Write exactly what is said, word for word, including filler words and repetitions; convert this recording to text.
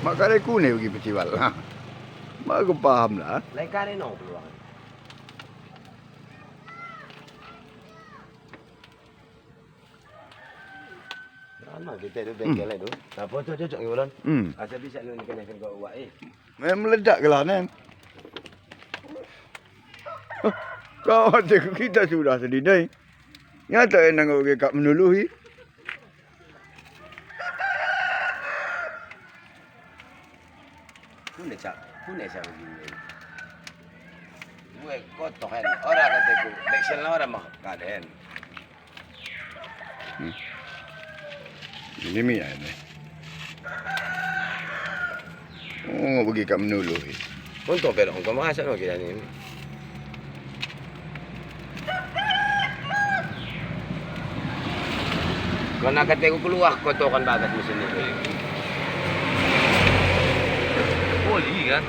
Mak kare kune bagi festival. Mak geupaham lah. Lain kare no keluar. Lama kita tu bengkel tu. Apa tu cocok ni ulun? Hmm. Asal bisa lu ni kena kena awak eh. Memang meledak ke lah ni. Kau ada kita sudah sedidai. Nyata yang nanggung ke kat menuluhi. Pun dah cak, pun dah cak begini. Gue kotor kan. Orang kata aku, action lah orang mah. Kaden. Hmm. Ini mi ya ni. Oh, pergi kat menuluh. Untung pelok engkau masa lagi dah ni. Kau nak kata aku keluar, kau tahu kan bagas mesin ni. Boleh kan?